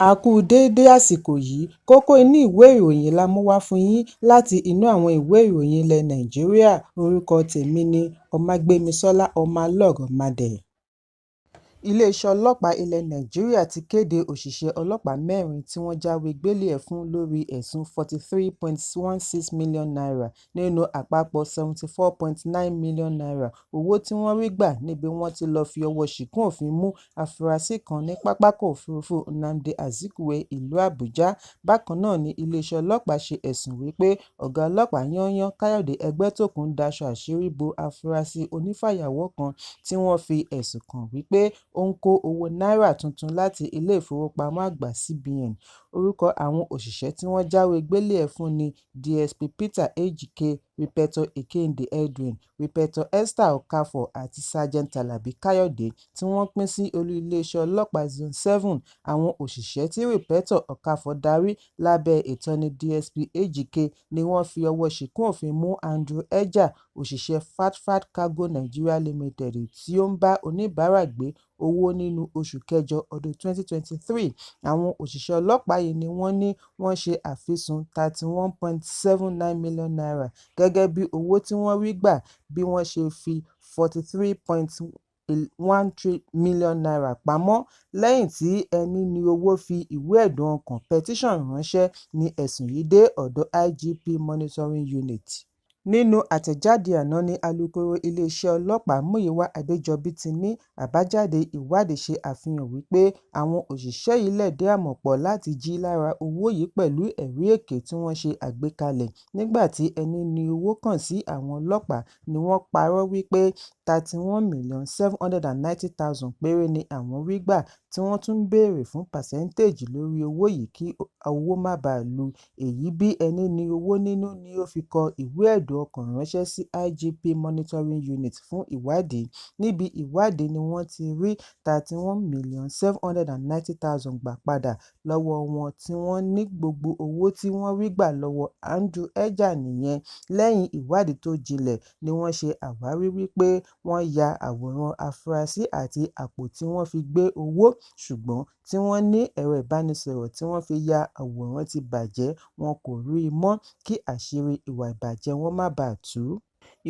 A kú déédé àsìkò yìí. Kókó inú ìwé ìròyìn la mú wá fún yín láti inú àwọn ìwé ìròyìn ilẹ̀ Nàìjíríà. Orúkọ tèmi ni Ọmágbémisọ́lá Ọmọlọ́rọ̀mádé. Iléeṣẹ́ ọlọ́pàá ilẹ̀ Nàìjíríà ti kéde òṣìṣẹ́ ọlọ́pàá mẹ́rin tí wọ́n jáwé gbélé ẹ̀ fún lórí ẹ̀sùn ₦43.16 million nínú àpapọ̀ ₦74.9 million owó tí wọ́n rí gbà níbi wọ́n ti lọ́ọ́ fi ọwọ́ ṣìnkún òfin mú àfúrásì kan ní pápákọ̀ òfurufú Nnamdi Azikiwe, ìlú Àbújá. Bákan náà ni iléeṣẹ́ ọlọ́pàá ṣe ẹ̀sùn wípé ọ̀gá ọlọ́pàá yányán Káyọ̀dé Ẹgbẹ́tókun daṣọ àṣírí bo àfúrásì onífàyàwọ́ kan tí wọ́n fi ẹ̀sùn kàn wípé ó ń kó owó náírà tuntun láti ilé ìfowópamọ́ àgbà CBN. Orúkọ àwọn òṣìṣẹ́ tí wọ́n jáwé gbélé ẹ̀ fún ni DSP Peter Ejike, Rípẹ́tọ́ Ekeinde Edwin, Rípẹ́tọ́ Esther Okafor àti Sergeant Talabi Kayode, tí wọ́n pín sí olú iléeṣẹ́ ọlọ́pàá Zone 7. Àwọn òṣìṣẹ́ tí Rípẹ́tọ́ Okafor darí lábẹ́ ìtọ́ni DSP Ejike ni wọ́n fi ọwọ́ ṣìnkún òfin mú Andrew Eja, òṣìṣẹ́ Fastfast Cargo Nigeria Limited tí ó ń bá oníbàárà gbé owó nínú oṣù kẹjọ ọdún 2023. Àwọn òṣìṣẹ́ ọlọ́pàá yìí ni wọ́n ní wọ́n ṣe àfisùn ₦31.79 million gẹ́gẹ́ bí owó tí wọ́n rí gbà bí wọ́n ṣe fi ₦43.13 million pamọ́. Lẹ́yìn tí ẹni ní owó fi ìwé ẹ̀dùn ọkàn petition ránṣẹ́ ní ẹ̀sùn yìí dé ọ̀dọ̀ IGP Monitoring Unit. Nínú àtẹ̀jáde àná ní alūkkóró iléeṣẹ́ ọlọ́pàá Múyìwá Adéjọbí ti ní àbájáde ìwádìí ṣe àfihàn wípé àwọn òṣìṣẹ́ yìí lẹ̀dí àmọ̀ pọ̀ láti jí lára owó yìí pẹ̀lú ẹ̀rí èké tí wọ́n ṣe àgbékalẹ̀. Nígbà tí ẹni ní owó kàn sí àwọn ọlọ́pàá ni wọ́n parọ́ wípé 31,790,000 péré ni àwọn rí gbà, tí wọ́n tún ń béèrè fún pàṣẹ́ńtéèjì lórí owó yìí kí owó má bàa lu. Èyí bí ẹni ní owó nínú ni ó fi kọ ìwé ẹ̀dùn ọkàn ránṣẹ́ sí IGP Monitoring Unit fún ìwádìí. Níbi ìwádìí ni wọ́n ti rí 31,790,000 gbà padà lọ́wọ́ wọn, tí wọ́n ní gbogbo owó tí wọ́n rí gbà lọ́wọ́ Andrew Eja nìyẹn. Lẹ́yìn ìwádìí tó jinlẹ̀ ni wọ́n ṣe àwárí wípé wọ́n ya àwòrán àfúrásì àti àpò tí wọ́n fi gbé owó, ṣùgbọ́n tí wọ́n ní ẹ̀rọ ìbánisọ̀rọ̀ tí wọ́n fi ya àwòrán ti bàjẹ́, wọn kò rí i mọ́ kí àṣírí ìwà ìbàjẹ́ wọn má baà tú.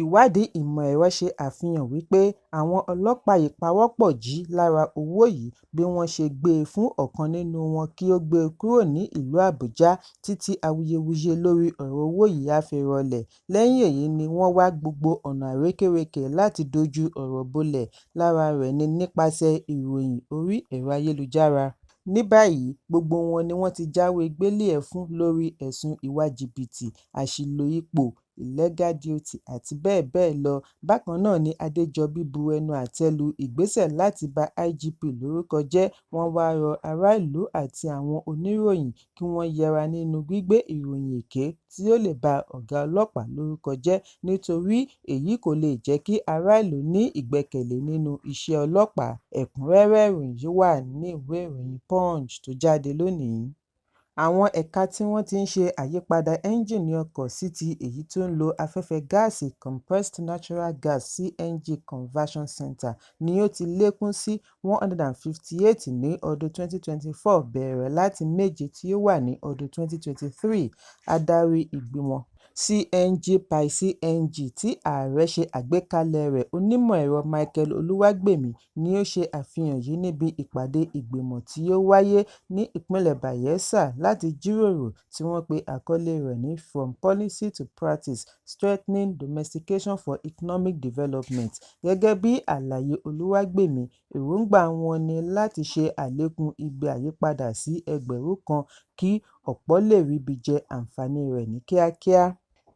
Ìwádìí ìmọ̀ ẹ̀rọ ṣe àfihàn wípé àwọn ọlọ́pàá yìí pawọ́pọ̀ jí lára owó yìí bí wọ́n ṣe gbé e fún ọ̀kan nínú wọn kí ó gbé e kúrò ní ìlú Àbújá títí awuyewuye lórí ọ̀rọ̀ owó yìí á fi rọlẹ̀. Lẹ́yìn èyí ni wọ́n wá gbogbo ọ̀nà àrékérekè láti dojú ọ̀rọ̀ bolẹ̀. Lára rẹ̀ ni nípasẹ̀ ìròyìn orí ẹ̀rọ ayélujára. Ní báyìí, gbogbo wọn ni wọ́n ti jáwé gbélé ẹ̀ fún lórí ẹ̀sùn ìwà jìbìtì, àṣìlò ipò, illegal duty àti bẹ́ẹ̀ bẹ́ẹ̀ lọ. Bákan náà ni Adéjọbí bu ẹnu àtẹ́ lu ìgbésẹ̀ láti ba IGP lórúkọ jẹ́. Wọ́n wáá rọ aráàlú àti àwọn oníròyìn kí wọ́n yẹra nínú gbígbé ìròyìn èké tí ó lè ba ọ̀gá ọlọ́pàá lórúkọ jẹ́, nítorí èyí kò lè jẹ́ kí aráàlú ní ìgbẹ́kẹ̀lé nínú iṣẹ́ ọlọ́pàá. Ẹ̀kúnrẹ́rẹ́ ìròyìn yìí wà nínú ìwé ìròyìn Punch tó jáde lónìí. Àwọn ẹ̀ka tí wọ́n ti ń ṣe àyípadà ẹ́ńjìnì ọkọ̀ sí ti èyí tó ń lo afẹ́fẹ́ gáàsì Compressed Natural Gas CNG Conversion Centre ni ó ti lékún sí 158 ní ọdún 2024, bẹ̀rẹ̀ láti méje tí ó wà ní ọdún 2023. Adarí ìgbìmọ̀ CNG by CNG tí ààrẹ ṣe àgbékalẹ̀ rẹ̀, Onímọ̀-ẹ̀rọ Michael Olùwágbèmí, ni ó ṣe àfihàn yìí níbi ìpàdé ìgbìmọ̀ tí ó wáyé ní ìpínlẹ̀ Bayelsa láti jíròrò tí wọ́n pe àkọlé rẹ̀ ní "From Policy to Practice: Strengthening Domestication for Economic Development". Gẹ́gẹ́ bí àlàyé Olúwágbèmí, èròńgbà wọn ní láti ṣe àlékún ibi àyípadà sí 1,000 kí ọ̀pọ̀ lè ríbi jẹ àǹfààní rẹ̀ ní kíákíá.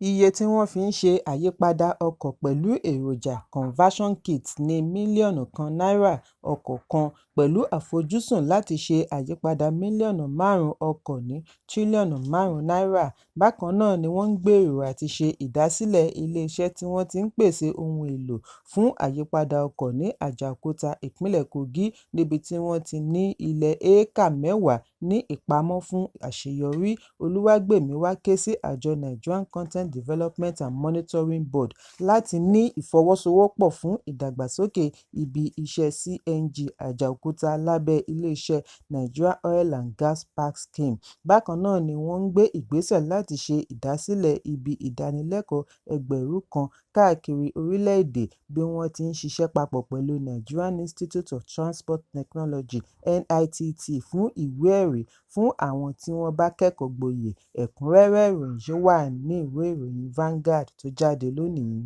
Iye tí wọ́n fi ń ṣe àyípadà ọkọ̀ pẹ̀lú èròjà conversion kits ní mílíọ̀nù 1 náírà ọkọ̀ kan, pẹ̀lú àfojúsùn láti ṣe àyípadà mílíọ̀nù 5 ọkọ̀ ní tírílíọ̀nù 5 náírà. Bákan náà ni wọ́n ń gbèrò àti ṣe ìdásílẹ̀ iléeṣẹ́ tí wọ́n ti ń pèsè ohun èlò fún àyípadà ọkọ̀ ní Àjàòkúta, ìpínlẹ̀ Kogi, níbi tí wọ́n ti ní ilẹ̀ éékà 10 ní ìpamọ́ fún àṣeyọrí. Olúwágbèmí wá ké sí àjọ Nigerian Content Development and Monitoring Board láti ní ìfọwọ́sowọ́pọ̀ fún ìdàgbàsókè ibi iṣẹ́ CNG. CNG Àjàòkúta lábẹ́ iléeṣẹ́ Nigeria Oil and Gas Park Scheme. Bákan náà ni wọ́n ń gbé ìgbésẹ̀ láti ṣe ìdásílẹ̀ ibi ìdánilẹ́kọ̀ọ́ 1,000 káàkiri orílẹ̀-èdè bí wọ́n ti ń ṣiṣẹ́ papọ̀ pẹ̀lú Nigerian Institute of Transport Technology (NITT) fún ìwé-ẹ̀rí fún àwọn tí wọ́n bá kẹ́kọ̀ọ́ gboyè. Ẹ̀kúnrẹ́rẹ́ ìròyìn yìí wà ní ìwé ìròyìn Vanguard tó jáde lónìí.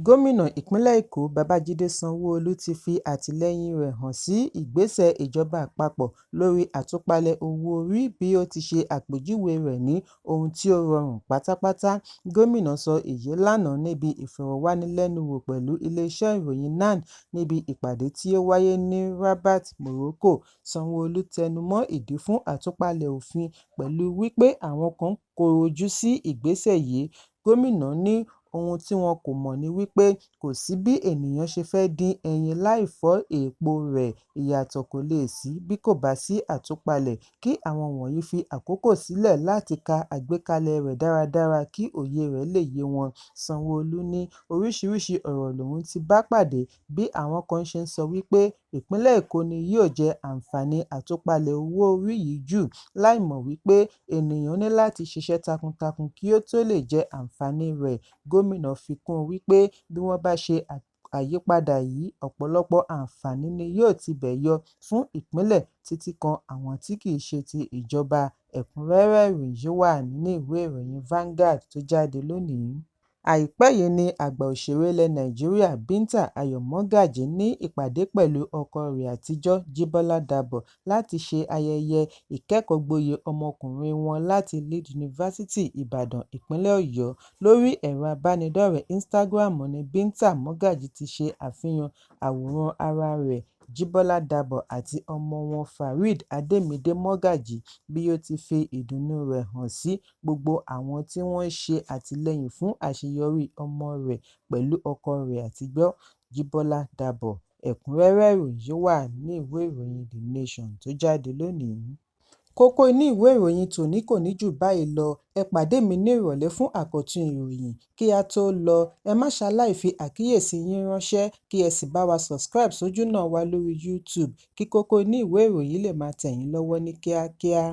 Gómìnà ìpínlẹ̀ Èkó Babájídé Sanwó-Olú ti fi àtìlẹ́yìn rẹ̀ hàn sí ìgbésẹ̀ ìjọba àpapọ̀ lórí àtúpalẹ̀ owó-orí bí ó ti ṣe àpèjúwe rẹ̀ ní “ohun tí ó rọrùn pátápátá”. Gómìnà sọ èyí lánàá níbi ìfọ̀rọ̀wánilẹ́nuwò pẹ̀lú ilé-iṣẹ́ ìròyìn NAN níbi ìpàdé tí ó wáyé ní Rabat, Morocco. Sanwó-Olú tẹnu mọ́ ìdí fún àtúpalẹ̀ òfin pẹ̀lú wípé àwọn kan ń kọ̀rọ̀ ojú sí ìgbésẹ̀ yìí. Gómìnà ní ohun tí wọn kò mọ̀ ni wípé kò sí bí ènìyàn ṣe fẹ́ dín ẹyin láì fọ́ èèpo rẹ̀, ìyàtọ̀ kò lè sí bí kò bá sí àtúpalẹ̀, kí àwọn wọ̀nyí fi àkókò sílẹ̀ láti ka àgbékalẹ̀ rẹ̀ dáradára kí òye rẹ̀ lè yé wọn. Sanwó-Olú ní oríṣiríṣi ọ̀rọ̀ lòun ti bá pàdé bí àwọn kan ṣe ń sọ wípé ìpínlẹ̀ Èkó ni yóò jẹ àǹfààní àtúpalẹ̀ owó-orí yìí jù, láì mọ̀ wípé ènìyàn ní láti ṣiṣẹ́ takuntakun kí ó tó lè jẹ àǹfààní rẹ̀. Gómìnà fi kún un wípé bí wọ́n bá ṣe àyípadà yìí, ọ̀pọ̀lọpọ̀ àǹfààní ni yóò tibẹ̀ yọ fún ìpínlẹ̀ títí kan àwọn tí kì í ṣe ti ìjọba. Ẹ̀kúnrẹ́rẹ́ ìròyìn yìí wà nínú ìwé ìròyìn Vanguard tó jáde lónìí. Àìpẹ́ yìí ni àgbà òṣèré ilẹ̀ Nàìjíríà Binta Ayọ̀ Mọ́gàjí ní ìpàdé pẹ̀lú ọkọ rẹ̀ àtijọ́ Jíbọ́lá Dàbọ̀ láti ṣe ayẹyẹ ìkẹ́kọ̀ọ́gboyè ọmọkùnrin wọn láti Lead University Ìbàdàn, ìpínlẹ̀ Ọ̀yọ́. Lórí ẹ̀rọ abánidọ́rẹ̀ẹ́ Instagram ni Binta Mọ́gàjí ti ṣe àfihàn àwòrán ara rẹ̀, Jíbọ́lá Dàbọ̀ àti ọmọ wọn Farid Adémídé Mọ́gàjí bí ó ti fi ìdùnnú rẹ̀ hàn sí gbogbo àwọn tí wọ́n ṣe àtìlẹ́yìn fún àṣeyọrí ọmọ rẹ̀ pẹ̀lú ọkọ rẹ̀ àtijọ́ Jíbọ́lá Dàbọ̀. Ẹ̀kúnrẹ́rẹ́ ìròyìn yìí wà ní ìwé ìròyìn The Nation tó jáde lónìí. Kókó inú ìwé ìròyìn tòní kò ní jù báyìí lọ. Ẹ pàdé mi ní ìrọ̀lẹ́ fún àkọ́tún ìròyìn. Kí á tó lọ, ẹ má ṣaláì fi àkíyèsí yín ránṣẹ́ kí ẹ sì bá wa subscribe sójúnà wa lórí YouTube kí kókó inú ìwé ìròyìn lè máa tẹ̀ yín lọ́wọ́ ní kíákíá.